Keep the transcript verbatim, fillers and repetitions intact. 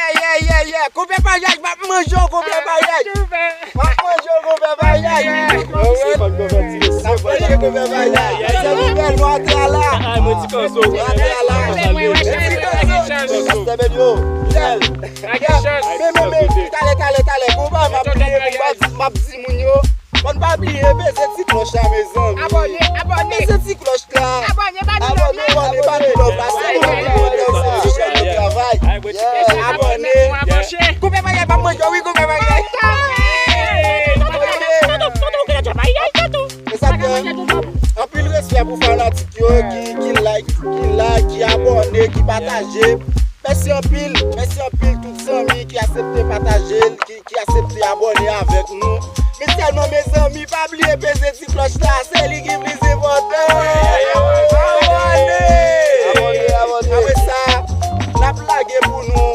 Yeah, yeah, yeah, yeah. Konpè Payay, m ap manje w, konpè Payay. M ap manje w, konpè Payay. M ap manje w, konpè Payay. Sè Nouvèl, nou atè a la. Nou atè a la. Sè Benyo, Jèl. Men, men, men, talè, talè, talè. Gon bagay m ap bliye, m ap di, m ap di moun yo. Fò n pa bliye peze ti klòch la, mezanmi. Abòne, abòne. Peze ti klòch la. Abòne, ba nou love la. Abòne, abòne, ba nou love la. Se nou menm ki pote sa. Ti chèn de travay. Yeah, abòne. Konpè Payay, pa manje, wi, konpè Payay. Tonton, tonton, tonton, tonton, tonton, tonton, tonton. E sa k fè, anpil respè pou fanatik yo ki, ki like, ki like, ki abòne, ki pataje. Mèsi anpil, mèsi anpil tout zanmi ki aksepte pataje l, ki, ki aksepte abòne avèk nou. Men sèlman, mezanmi, pa bliye peze ti klòch la, se li ki plis enpòtan. Abòne! Abòne, abòne. Apre sa, n ap lage pou nou